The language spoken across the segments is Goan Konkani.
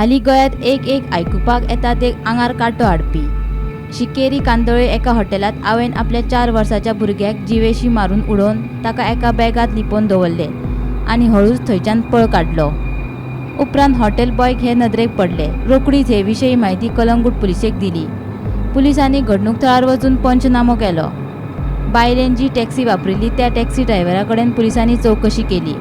हालीं गोंयांत एक एक आयकुपाक येता तें आंगार कांटो हाडपी. शिकेरी कांदोळे एका हॉटेलांत आवयन आपल्या 4 वर्सांच्या भुरग्याक जिवेशी मारून उडोवन ताका एका बॅगांत लिपोवन दवरलें आनी हळूच थंयच्यान पळ काडलो. उपरांत हॉटेल बॉयक हे नदरेक पडले. रोखडीच हे विशीं म्हायती कलंगूट पुलिसेक दिली. पुलिसांनी घडणूक थळार वचून पंचनामो केलो. बायलेन जी टॅक्सी वापरिल्ली त्या टॅक्सी ड्रायव्हरा कडेन पुलिसांनी चवकशी केली.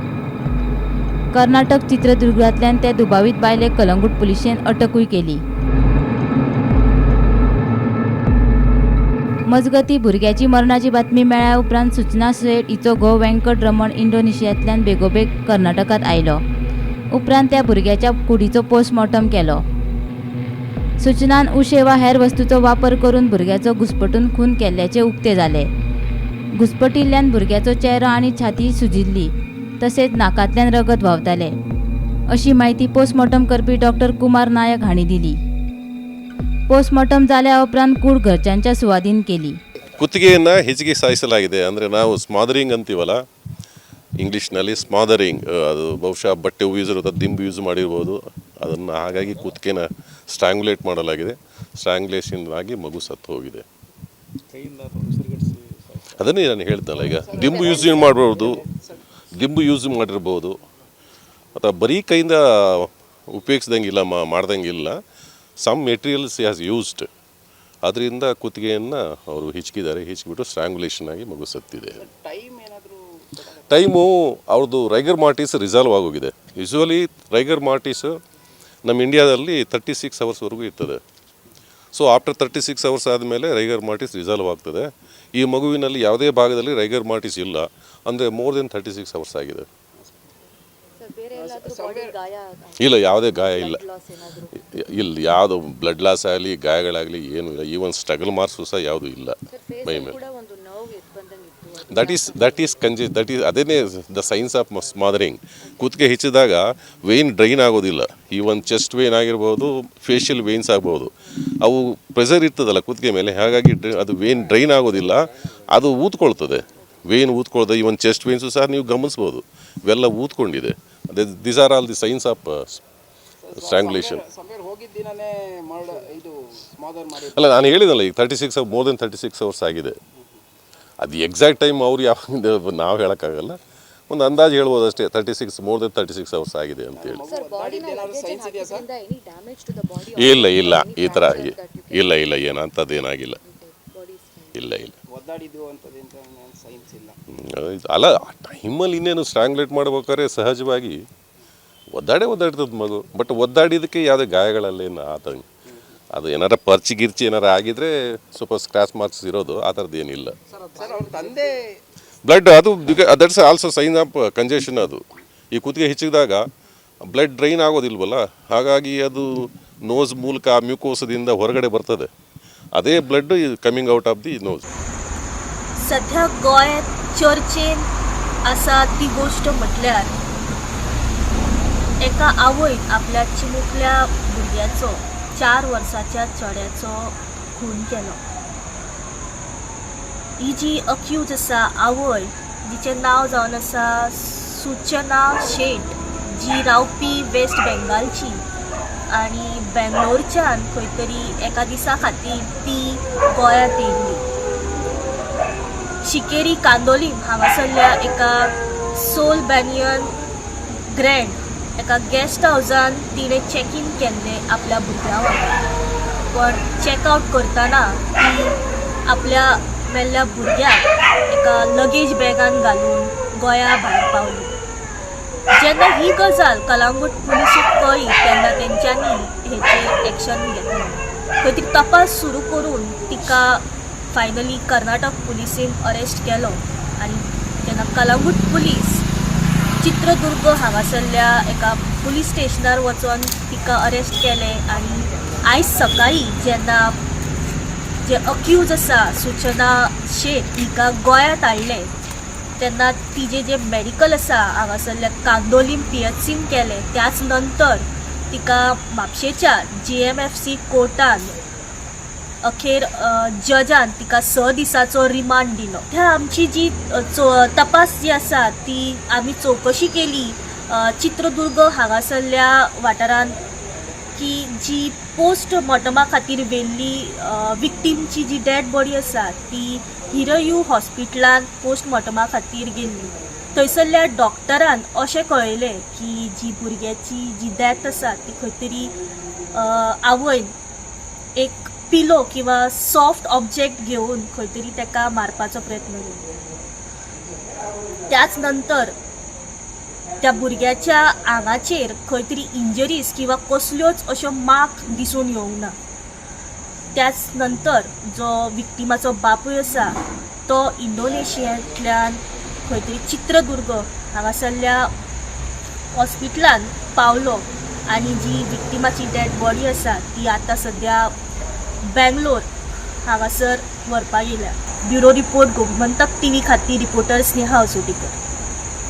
कर्नाटक चित्रदुर्गांतल्यान त्या दुबावीत बायलेक कलंगूट पुलिशेन अटकूय केली. मजगतीं, भुरग्याची मरणाची बातमी मेळ्ळ्या उपरांत सूचना शेट हिचो घोव व्यंकट रमण इंडोनेशियांतल्यान बेगोबेग कर्नाटकांत आयलो. उपरांत त्या भुरग्याच्या कुडीचो पोस्टमॉर्टम केलो. सूचनान उशें वा हेर वस्तूचो वापर करून भुरग्याचो घुस्पटून खून केल्ल्याचें उक्तें जालें. घुस्पटिल्ल्यान भुरग्याचो चेहरो आनी छाती सुजिल्ली, तशेंच नाकांतल्यान रगत व्हांवतालें, अशी म्हायती पोस्टमॉर्टम करपी डॉक्टर कुमार नायक हांणी दिली. पोस्टमॉर्टम जाल्या उपरांत कूड घरच्यांच्या सुवादीन केली. ಕುತ್ತಿಗೆಯನ್ನು ಹಿಚಕಿ ಸಾಯಿಸಲಾಗಿದೆ. ಅಂದರೆ ನಾವು ಸ್ಮಾದರಿಂಗ್ ಅಂತೀವಲ್ಲ ಇಂಗ್ಲೀಷ್ನಲ್ಲಿ, ಸ್ಮಾದರಿಂಗ್. ಅದು ಬಹುಶಃ ಬಟ್ಟೆ ಯೂಸ್ ಇರುತ್ತೆ, ದಿಂಬು ಯೂಸ್ ಮಾಡಿರ್ಬೋದು ಅದನ್ನು. ಹಾಗಾಗಿ ಕುತ್ತಿಗೆನ ಸ್ಟ್ರಾಂಗುಲೇಟ್ ಮಾಡಲಾಗಿದೆ. ಸ್ಟ್ರಾಂಗ್ಯುಲೇಷನ್ ಆಗಿ ಮಗು ಸತ್ತು ಹೋಗಿದೆ. ಅದನ್ನೇ ನಾನು ಹೇಳ್ತೇನಲ್ಲ, ಈಗ ದಿಂಬು ಯೂಸ್ ಮಾಡ್ಬೋದು, ದಿಂಬು ಯೂಸ್ ಮಾಡಿರ್ಬೋದು ಅಥವಾ ಬರೀ ಕೈಯಿಂದ ಉಪಯೋಗಿಸ್ದಂಗಿಲ್ಲ, ಮಾಡ್ದಂಗಿಲ್ಲ. Some materials has used. ಅದರಿಂದ ಕುತ್ತಿಗೆಯನ್ನು ಅವರು ಹಿಚ್ಕಿದ್ದಾರೆ. ಹಿಚ್ಕಿಬಿಟ್ಟು ಸ್ಟ್ರಾಂಗುಲೇಷನ್ ಆಗಿ ಮಗು ಸತ್ತಿದೆ. ಟೈಮ್ ಏನಾದರೂ? ಟೈಮು ಅವ್ರದ್ದು ರೈಗರ್ ಮಾರ್ಟಿಸ್ ರಿಸಾಲ್ವ್ ಆಗೋಗಿದೆ. ಯೂಶ್ವಲಿ ರೈಗರ್ ಮಾರ್ಟಿಸ್ ನಮ್ಮ ಇಂಡಿಯಾದಲ್ಲಿ 36 ಅವರ್ಸ್ವರೆಗೂ ಇರ್ತದೆ. ಸೊ ಆಫ್ಟರ್ 36 ಅವರ್ಸ್ ಆದಮೇಲೆ ರೈಗರ್ ಮಾರ್ಟಿಸ್ ರಿಸಾಲ್ವ್ ಆಗ್ತದೆ. ಈ ಮಗುವಿನಲ್ಲಿ ಯಾವುದೇ ಭಾಗದಲ್ಲಿ ರೈಗರ್ ಮಾರ್ಟಿಸ್ ಇಲ್ಲ. ಅಂದರೆ ಮೋರ್ ದೆನ್ 36 ಅವರ್ಸ್ ಆಗಿದೆ. ಇಲ್ಲ, ಯಾವುದೇ ಗಾಯ ಇಲ್ಲ. ಇಲ್ಲ, ಯಾವುದು ಬ್ಲಡ್ ಲಾಸ್ ಆಗಲಿ, ಗಾಯಗಳಾಗಲಿ ಏನೂ ಇಲ್ಲ. ಈವನ್ ಸ್ಟ್ರಾಂಗಲ್ ಮಾರ್ಕ್ಸು ಸಹ ಯಾವುದೂ ಇಲ್ಲ ಮೈ ಮೇಲೆ. That is ಅದೇನೇ the science of ಸ್ಮಾದರಿಂಗ್. ಕುತ್ತಿಗೆ ಹಿಚ್ಚಿದಾಗ ವೇನ್ ಡ್ರೈನ್ ಆಗೋದಿಲ್ಲ. ಈವನ್ ಚೆಸ್ಟ್ ವೇನ್ ಆಗಿರ್ಬೋದು, ಫೇಶಿಯಲ್ ವೇನ್ಸ್ ಆಗ್ಬೋದು, ಅವು ಪ್ರೆಷರ್ ಇರ್ತದಲ್ಲ ಕುತ್ತಿಗೆ ಮೇಲೆ, ಹಾಗಾಗಿ ಅದು ವೇನ್ ಡ್ರೈನ್ ಆಗೋದಿಲ್ಲ. ಅದು ಊದ್ಕೊಳ್ತದೆ, ವೇನ್ ಊದ್ಕೊಳ್ತದೆ. ಈವನ್ ಚೆಸ್ಟ್ ವೇನ್ಸು ಸಹ ನೀವು ಗಮನಿಸ್ಬೋದು, ಇವೆಲ್ಲ ಊದ್ಕೊಂಡಿದೆ. ಅದೇ, these are all the signs of strangulation. Somewhere ಹೋಗಿದ್ದ ದಿನನೇ ಮಾಡ ಇದು ಸ್ಮಾದರ್ ಮಾಡಿ? ಅಲ್ಲ, ನಾನು ಹೇಳಿದಲ್ಲ ಈಗ, 36, more than 36 hours ಆಗಿದೆ. ಅದು ಎಕ್ಸಾಕ್ಟ್ ಟೈಮ್ ಅವ್ರು ಯಾವ ನಾವು ಹೇಳೋಕ್ಕಾಗಲ್ಲ. ಒಂದು ಅಂದಾಜು ಹೇಳ್ಬೋದು ಅಷ್ಟೇ, 36, more than 36 hours ಆಗಿದೆ ಅಂತೇಳಿ. ಏನಾದ್ರು ಸೈನ್ಸ್ ಇದೆಯಾ ಸರ್? ಇಲ್ಲ ಇಲ್ಲ, ಈ ಥರ ಇಲ್ಲ ಇಲ್ಲ, ಏನಂಥದ್ದು ಏನಾಗಿಲ್ಲ. ಇಲ್ಲ ಇಲ್ಲ. ಒದ್ದಾಡಿದ್ದು ಅಂತದೇಂತ ಸೈನ್ಸ್ ಇಲ್ಲ? ಅಲ್ಲ, ಆ ಟೈಮಲ್ಲಿ ಇನ್ನೇನು ಸ್ಟ್ರಾಂಗ್ಲೇಟ್ ಮಾಡ್ಬೇಕಾದ್ರೆ ಸಹಜವಾಗಿ ಒದ್ದಾಡೇ ಒದ್ದಾಡ್ತದೆ ಮಗು. ಬಟ್ ಒದ್ದಾಡಿದ್ದಕ್ಕೆ ಯಾವುದೇ ಗಾಯಗಳಲ್ಲೇನು ಆತಂಕ, ಅದು ಏನಾರ ಪರ್ಚಿ ಗಿರ್ಚಿ ಏನಾರ ಆಗಿದ್ರೆ ಸ್ವಲ್ಪ ಸ್ಕ್ರ್ಯಾಚ್ ಮಾರ್ಕ್ಸ್ ಇರೋದು, ಆ ಥರದ್ದು ಏನಿಲ್ಲ. ಸರ್, ಅವ್ರ ತಂದೆ ಬ್ಲಡ್ ಅದು, that's also sign of congestion. ಅದು ಈ ಕುತ್ತಿಗೆ ಹಿಚ್ಚಿದಾಗ ಬ್ಲಡ್ ಡ್ರೈನ್ ಆಗೋದಿಲ್ವಲ್ಲ, ಹಾಗಾಗಿ ಅದು ನೋಸ್ ಮೂಲಕ ಮ್ಯೂಕೋಸದಿಂದ ಹೊರಗಡೆ ಬರ್ತದೆ. ಅದೇ blood coming out of the nose. सध्या गोंयांत चर्चेन आसा ती गोश्ट म्हटल्यार एका आवयन आपल्या चिमुकल्या भुरग्याचो, 4 वर्साच्या चेड्याचो खून केलो. ही जी अक्यूज आसा आवय, जिचें नांव जावन आसा सुचना शेट, जी रावपी वेस्ट बेंगालची आनी बेंगलोरच्यान खंय तरी एका दिसा खातीर ती गोंयांत येयल्ली. शिकेरी कांदोलीम हांगासरल्या एका सोल बॅनियन ग्रँड एका गेस्ट हावजान तिणें चॅक इन केल्लें आपल्या भुरग्या वांगडा. पण चॅकआवट करतना ती आपल्या मेल्ल्या भुरग्याक एका लगेज बॅगान घालून गोंया भायर पावली. जेन्ना ही गजाल कलांगूट पुलिसेक कळ्ळी तेन्ना तेंच्यांनी हेचेर एक्शन घेतलो. खंय तरी तपास सुरू करून तिका फायनली कर्नाटक पुलिसेन अरेस्ट केलो आनी जेन्ना कलांगूट पुलीस चित्रदुर्ग हांगासरल्या एका पुलीस स्टेशनार वचोन तिका अरेस्ट केलें आनी आयज सकाळीं जेन्ना जे अक्यूज आसा सुचना शेट हिका गोंयांत हाडलें तेन्ना तिजें जें मेडिकल आसा हांगासरल्या कांदोलीम पीएचसीन केलें. त्याच नंतर तिका म्हापशेच्या जीएमएफसी कोर्टान अखेर जजान तिका 6 दिसाचो रिमांड दिलो. ह्या आमची जी तपास जी आसा ती आमी चवकशी केली. चित्रदुर्ग हांगासरल्या वाठारांत की जी पोस्टमॉर्टमा खातीर व्हेल्ली विक्टीमची जी डेड बॉडी आसा ती हिरयू हॉस्पिटलान पोस्टमॉर्टमा खातीर गेल्ली. थंयसरल्या डॉक्टरान अशें कळयलें की जी भुरग्याची जी डॅथ आसा ती खंय तरी आवयन एक पिलो किंवा सॉफ्ट ऑब्जेक्ट घेवन खंय तरी ताका मारपाचो प्रयत्न केलो. त्याच नंतर त्या भुरग्याच्या आंगाचेर खंय तरी इंजरीज किंवा कसल्योच अश्यो मार्क दिसून येवंक ना. त्याच नंतर जो विक्टिमाचो बापूय आसा तो इंडोनेशियांतल्यान खंय तरी चित्रदुर्ग हांगासरल्या हॉस्पिटलान पावलो आनी जी विक्टिमाची डेड बॉडी आसा ती आतां सद्या बेंगलोर हांगासर व्हरपाक येयल्या. ब्युरो रिपोर्ट, गोमंतक टीव्ही खातीर रिपोर्टर स्नेहा असोटीकर.